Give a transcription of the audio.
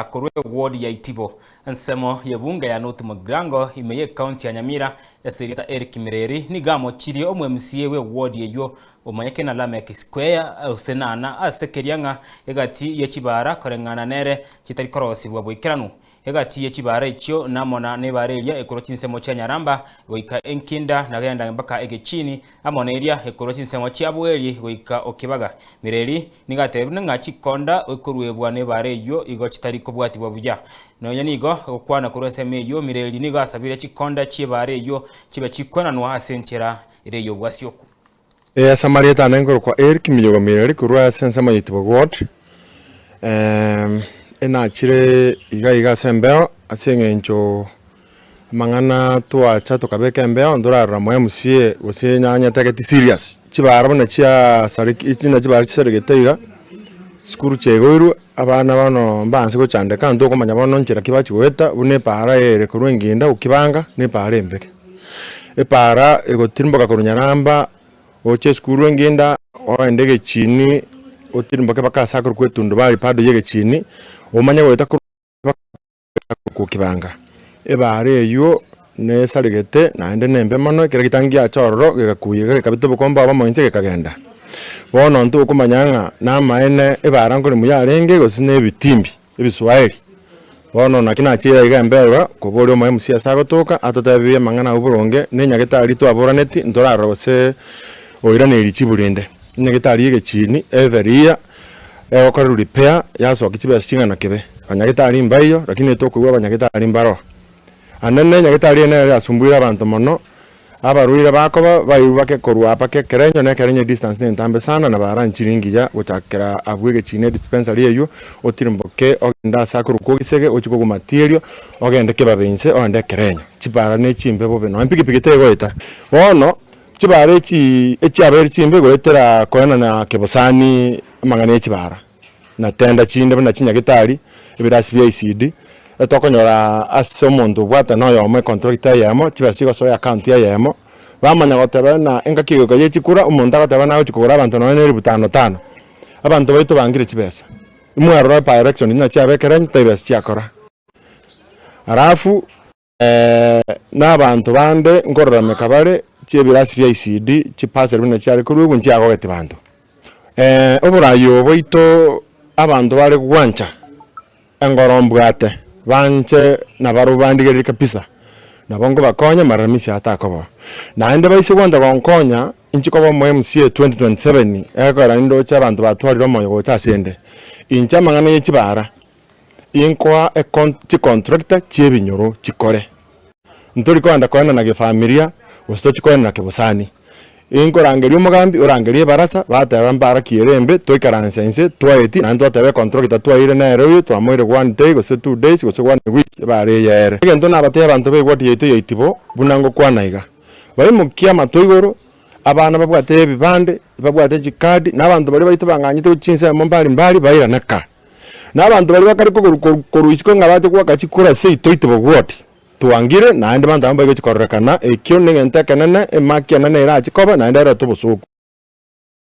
Korwa eward ya Itibo, ensemo y'ebunge ya North Mugirango ime y'ecounty ya Nyamira ase erieta Eric Mireri nigo amochirie omo-MCA bw'eward eyio omanyekene na Lameck Square gose Nana ase keria ng'a egati ye chibara koreng'ana nere chitari korosibwa boikeranu. Egati ye chibara echio namo na nebara eria ekorwa chinsemo chia Nyaramba goika Enkinda na genda mpaka Egechini amo neria ekorwa chinsemo chia Bweri goika Okibaga. Mireri Nigo atebirie ng'a chikonda okoruebwa nebaara eyio igo chitari kobwatibwa buya. Nonya nigo gokwana korwa ensemo eyio, Mireri nigo asabire chikonda chi'ebaara eyio chibe chikwenanwa ase enchera ere y'obwasioku. Ase amarieta ane nkorokwa Eric Miyogo Mireri korwa ase ensemo ya Itibo Ward. Enachire iga iga ase embeo ase eng'encho Amang'ana twacha tokabeka embeo ntorarora mo MCA gose nanyetageti serious, chibara buna chiasareki buna chibara chisaregete iga, chisukuru chiaigoirwe, abana bono mbaanse gochandeka ntokomanya bono nchera ki bachia goeta, buna epaara ere korwa engindo okibanga na epaara embeke. Epaara egotirimboka korwa Nyaramba gocha esukuru engindo ogende egechini otirimboke mpaka ase akorokwa etundubari bado ya egechini, omanye goeta korwa. Gokibanga ebaara eyio nesaregete naende nembe mono, ekero egetangi giacha ororo gegakuya gekabeta obokombe obomo inse gekagenda. Bono ntokomanya ng'a namaene ebaara nkoremwa yarenge gose na ebitimbi, ebiswaeri. Bono naki nachire iga embeo iga koboria omo MC ase agotoka atotebie amang'ana abwo boronge, na enyagetari twaboraneti ntorarora gose oiraneri chibu rinde. Enyagetari ya egechini every year. Egokorerwa repair yasokia chibesa ching'ana kebe, abanyagetari mbaiyo lakini tokoigwa abanyagetari mbaroo. Ande ne nyagetari eye nere yasumbuire abanto mono, abarwaire bakoba bairwe bake korwa aa mpaka ekerenyo na ekerenyo edistance nentambe sana na baranchire engiya gochakera abwo egechina edispensary eywo, otirimboke ogende ase akorokwa ogisege ochie kogwa matierio, ogende kebabe inse ogende ekerenyo. Chibara ne chimbe bobe nonya epikipiki tegoeta. Bono. Chibara echi echiabeire chimbe goetera koenana kebosani amang'ana ye chibara, na tenda chinde buna chinyagetari, ebirasi bia ECD, etokonyora ase omonto obwate na oyomo econtract eyemo, chibesa chigosoa eaccount eyemo, bamanya goteba ng'a engaki egoika ye chikura, omonto agoteba nagochi kogora abanto nonye na elifu tano tano. Abanto baito bangire chibesa, imwarora by election buna chiabekerani, tari besa chiakora. Alafu. Na abanto bande nkorarameka bare chi'ebirasi bia ECD, chiparcel buna chiare korwa nchiagogeti banto. Oboraai obo bwaito abanto bare gwancha engoro mbwate, banche nabarobwo bandigererie kabisa, nabo nkobakonya malalamisho aya takoba. Naende baise gwancha gonkonya, inche koba omo MCA 2027, egekogera nindoche abanto batwarire omoyo gocha asende, inche amang'ana ye chibara. Inkoa econ chicontractor chi'ebinyoro chikore. Ntori kogenda koenana gefamilia, gose tochi koenana kebosani. Inkorangeria omogambi, orangerie ebarasa, bateba mbara ki ere embe, twaikaransa inse, twaetia, naende twateba econtractor twaeire nere oyo, twamoire one day, gose two days, gose one week, ebara eye ere. Egento nabatebie abanto ba eward yaito ya Itibo, buna ngokwana iga, baimokie amato igoro, Abana babwate ebibande, babwate chikadi, na abanto baria baito bang'anyete gochia chinsemo mbari mbari bairane ka. Na abanto baria bakare kogoru koru korwa isiko ng'a bache goaka chikura seito itibo ward, twangire naende banto abwo mbaigochi kororekana, ekio negento ekenene, emaki enene erache koba naende erete obosooku.